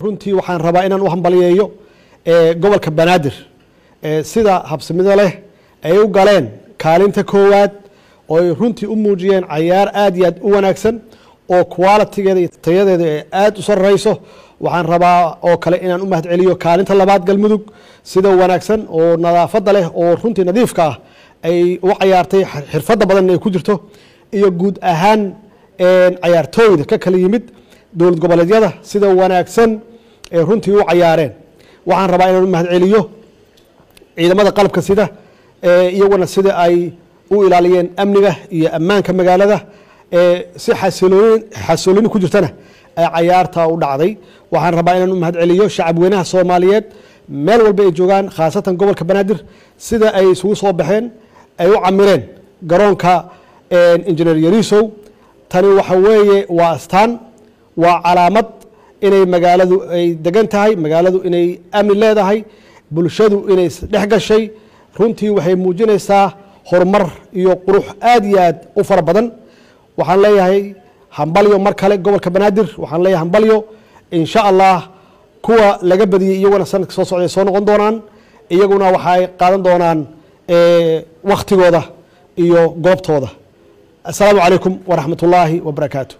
Runtii waxaan rabaa inaan u hambaliyeeyo gobolka Banaadir sida habsamida leh ay u galeen kaalinta koowaad, oo ay runtii u muujiyeen cayaar aad iyo aad u wanaagsan oo quality-geeda iyo tayadeeda ay aada u sarreyso. Waxaan rabaa oo kale inaan u mahadceliyo kaalinta labaad Galmudug, sida wanaagsan oo nadaafadda leh oo runtii nadiifka ah ay u cayaartay, xirfadda badan ay ku jirto, iyo guud ahaan cayaartooyda ka kala yimid dowlad goboleedyada sida wanaagsan ay runtii u cayaareen. Waxaan rabaa inaan u mahadceliyo ciidamada qalabka sida, iyaguna sida ay u ilaaliyeen amniga iyo ammaanka magaalada, si xasilooni ku jirtana ay cayaarta u dhacday. Waxaan rabaa inaan u mahadceliyo shacab weynaha Soomaaliyeed meel walba ay joogaan, khaasatan gobolka Banaadir, sida ay isugu soo baxeen ay u camireen garoonka Injineer Yariisow. Tani waxa weeye waa astaan, waa calaamad inay magaaladu ay degan tahay, magaaladu inay amni leedahay, bulshadu inay isdhex gashay. Runtii waxay muujinaysaa horumar iyo qurux aad iyo aad u fara badan. Waxaan leeyahay hambalyo mar kale gobolka Banaadir, waxaan leeyahay hambalyo. Insha Allah kuwa laga badiyey iyaguna sanadka soo socday soo noqon doonaan, iyaguna waxay qaadan doonaan wakhtigooda iyo goobtooda. Assalaamu calaykum waraxmat ullaahi wabarakaatu.